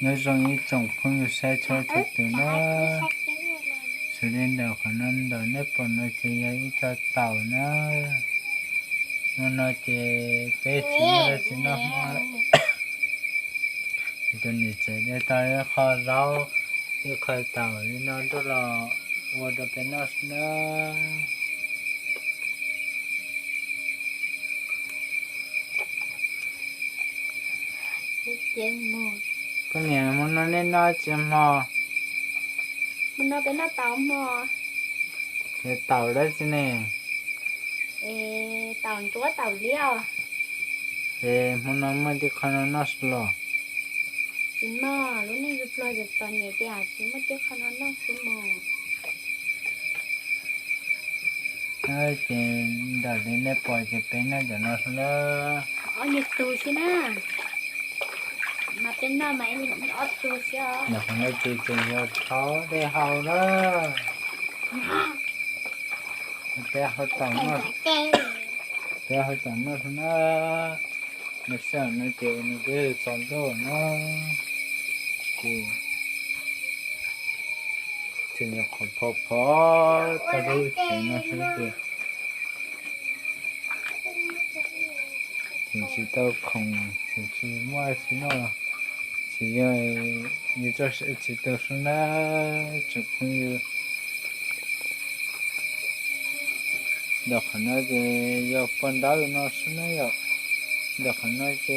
Nyob zoo ib tsoom phooj ywg saib txhua txhua tus na. Xws li ntawm qhov no ntawm nej pom no ces yog ib co taum na. Hnub no ces peb tsis muaj dab tsi noj hmo, tus niam tsev de tau ib qho zaub ib qho taum li no tuaj los ua rau peb noj xwb na. Koj niam, hmo no nej noj tsi hmo? Hmo no peb noj taum hmo. Es taum dab tsi ne? Es taum ntsuab taum liab os. Es hmo no muaj tib qho no noj xwb los? Tsis muaj, lub neej yug pluag yug txom nyem ces tsis muaj tib qho no noj xwb mog. Ces ntawm li nej pom ces peb noj cov no xwb na. Ob nyuag tus xwb na, mas peb noj mas ib ob tug xwb os. Ntawm qhov no ces tseem yog rhaub dej haus na. Peb hau taum noj, peb hau taum noj xwb na. Nws sij hawm no ces nws twb tsaus ntuj na, ces tseem yog qhov phov phov tag lub tsev no xwb ces tseem tsis tau khoom, tseem tsis muaj dab tsi noj, tsis yog yus txoj sia tsis tau xwb na tsoom phooj ywg. Ntawm qhov no ces yog paj ntaub no xwb na yom. Ntawm qhov no ces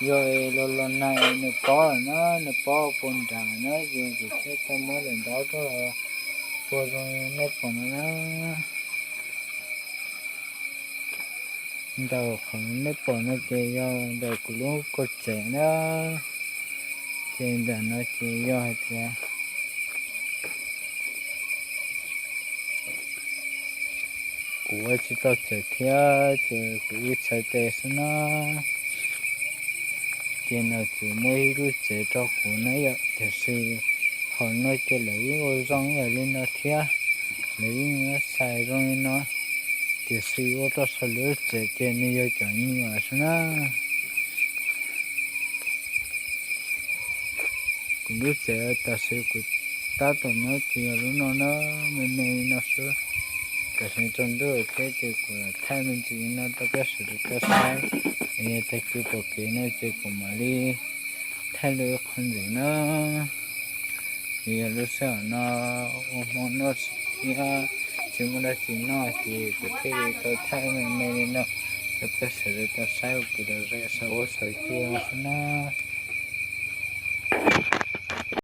yog los los nag nws pob lawm na, nws pob puag nram na ces kuv thiaj tau muab daim ntaub tuaj puag zoo nej pom no na. Ntawm qhov nej pom no ces yog ntawm kuv lub kauj tsev na. Ces ntawm no ces yog hais tias kuv ua tsis tau tsev thiab ces kuv ib txhais tes xwb na. Ces nom tswv muab ib lub tsev rau kuv na yom, tiam sis hauv no ces lawv yeej ua zoo ib yam li no thiab, lawv yeej muab xais zoo li no, tiam sis ua rau saum lub tsev ces nws yog cov nyuam xwb na. Kuv lub tsev tam sim kuv tab tom nyob ces yog lub no na, me me li no xwb. Tam sim tsaus ntuj thiab ces kuv lam thaij me ntsis no rau peb sawv daws tau saib, es yog tag kis pom kev no ces kuv mam li thaij lwm qhov ntxiv na. Es yog lub sij hawm no ua hmo noj thiab tsis muaj dab tsi noj ces kuv thiaj li tau thaij me me li no rau peb sawv daws tau saib ua kev lom zem saum huab saum cua xwb na.